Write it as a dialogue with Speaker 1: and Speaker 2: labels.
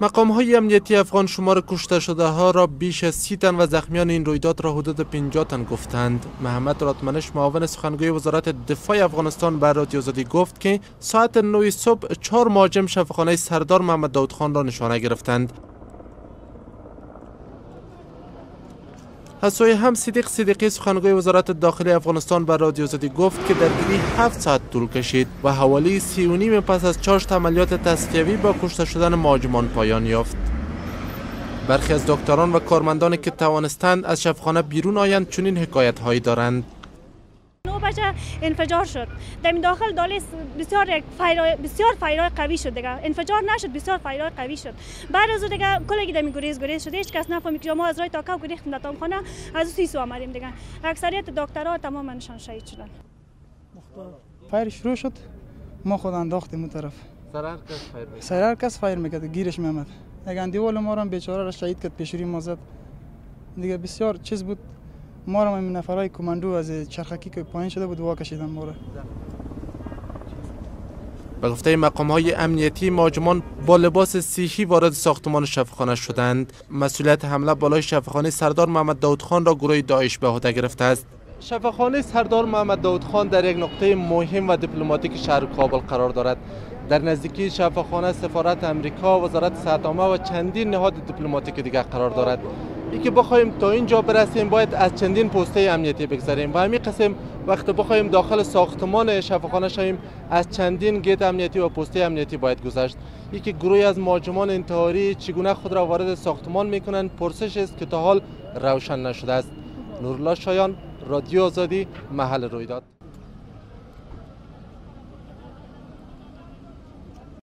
Speaker 1: مقام های امنیتی افغان شمار کشته شده ها را بیش از 30 تن و زخمیان این رویداد را حدود 50 تن گفتند. محمد رادمنش، معاون سخنگوی وزارت دفاع افغانستان، بر رادیو آزادی گفت که ساعت 9 صبح 4 مهاجم شفاخانه سردار محمد داود خان را نشانه گرفتند. از سوی هم صدیق صدیقی، سخنگوی وزارت داخلی افغانستان، بر رادیو آزادی گفت که درگیری 7 ساعت طول کشید و حوالی 3:30 پس از چاشت عملیات تصفیوی با کشته شدن مهاجمان پایان یافت. برخی از دکتران و کارمندانی که توانستند از شفاخانه بیرون آیند چنین حکایت هایی دارند.
Speaker 2: 9 بجه انفجار شد. در داخل دالیز بسیار یک فایرای، بسیار فایرای قوی شد. دیگه انفجار نشد، بسیار فایرای قوی شد. بعد از او دیگه کلگی دمی گریز گریز شد. هیچ کس نفهمید که ما از راه تاکو گریختیم در تامخانه، از او سیسو آمدیم. دیگه اکثریت دکترها تماما نشان شهید شدن.
Speaker 3: فایر شروع شد، ما خود انداختیم اون طرف.
Speaker 1: سر هر کس فایر میکرد.
Speaker 3: سر هر کس فایر میکرد، گیرش میامد. یک اندیوال ما را بیچاره را شهید کرد، پیشوری ما زد. دیگه بسیار چیز بود. ما را نفرای کماندو از چرخکی که پایین شده بود وا کشیدن ما را.
Speaker 1: به گفته مقام های امنیتی، مهاجمان با لباس صحی وارد ساختمان شفاخانه شدند. مسئولیت حمله بالای شفاخانه سردار محمد داود خان را گروه داعش به عهده گرفته است. شفاخانه سردار محمد داود خان در یک نقطه مهم و دیپلماتیک شهر کابل قرار دارد. در نزدیکی شفاخانه سفارت امریکا، وزارت صحت عامه و چندین نهاد دیپلماتیک دیگر قرار دارد. ای که بخوایم تا اینجا برسیم باید از چندین پوسته امنیتی بگذریم و همین قسم وقت بخوایم داخل ساختمان شفاخانه شویم از چندین گیت امنیتی و پوسته امنیتی باید گذشت. ای که گروهی از مهاجمان انتحاری چگونه خود را وارد ساختمان میکنند پرسش است که تا حال روشن نشده است. نورالله شایان، رادیو آزادی، محل رویداد.